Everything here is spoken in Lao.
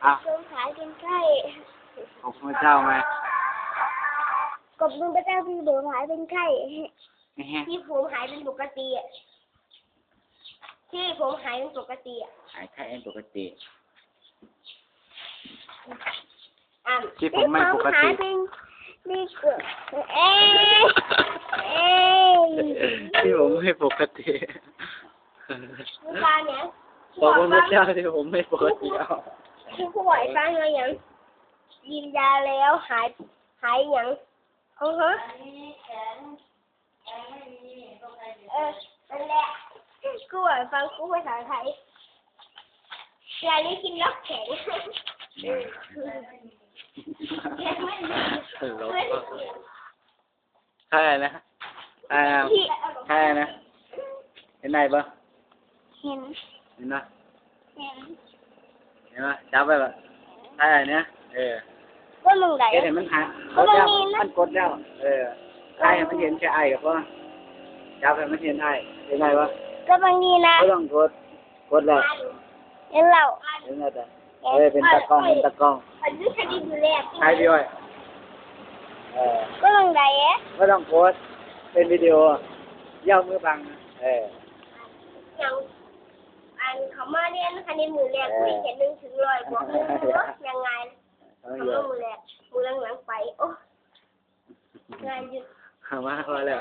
ອ້າວ ຜົມຫາຍເປັນໄຂ້ ຂອບຄຸນພະເຈົ້າໄໝ? ຂອບຄຸນພະເຈົ້າທີ່ຜົມຫາຍເປັນໄຂ້ ທີ່ຜົມຫາຍເປັນປົກກະຕິ ທີ່ຜົມຫາຍເປັນປົກກະຕິ ຫາຍໄຂ້ເປັນປົກກະຕິ ທີ່ຜົມໄມ່ປົກກະຕິ ທີ່ຜົມຫາຍເປັນ ທີ່ ເອີຍ ເອີຍ ທີ່ຜົມໄມ່ປົກກະຕິ ຄືວ່າແນວ ບອກເພິ່ນວ່າເຈົ້າທີ່ຜົມໄມ່ປົກກະຕິ ເອົາ ຄືວ່າໃຫ້ຟັງວ່າຫຍັງ? ກິນຢາແລ້ວຫາຍ ຫາຍຫຍັງ? ເອີ ເອີ ນັ້ນແຫຼະ ຄູໃຫ້ຟັງ ຄູພາສາໄທ ຢານີ້ກິນແລ້ວແຂງ ຕະຫຼົກ ໃຄນະ ໃຄນະ ເຫັນໄດ້ບໍ່? ເຫັນ ເຫັນບໍ່? ເຫັນ ເຫັນບໍ່? ຈັບໄວ້ບໍ່? ຖ່າຍໄອ້ນະ ເອີ ກົດໝ່ອງໃດ? ເຮັດໃຫ້ມັນຫາຍ ກົດແລ້ວ ມັນກົດແລ້ວ ເອີ ຖ່າຍໃຫ້ມັນເຫັນແຄ່ໄອ້ກໍພໍ ຈັບໃຫ້ມັນເຫັນໄອ້ ເຫັນໄດ້ບໍ່? ກົດໝ່ອງນີ້ນະ ບໍ່ຕ້ອງກົດ ກົດແລ້ວ ເຫັນແລ້ວ ເຫັນແລ້ວ ເອີ ເປັນຕາກ້ອງ ເປັນຕາກ້ອງ ຖ່າຍວິດີໂອ ເອີ ກົດໝ່ອງໃດ? ບໍ່ຕ້ອງກົດ ເປັນວິດີໂອ ຢ່າເອົາມືບັງ ເອີ ຫຍັງ ອັນເຂົາມາຮຽນຄະນິດມື້ແລກ ເອີ ເຂົາເຮັດໜຶ່ງເຖິງຮ້ອຍ ບວກໜຶ່ງ ໂອ້ ຍັງງ່າຍ ເຂົາມາມື້ແລກ ມື້ຫຼັງໆໄປ ໂອ້ ງ່າຍຢູ່ ເອົາມາພໍແລ້ວ.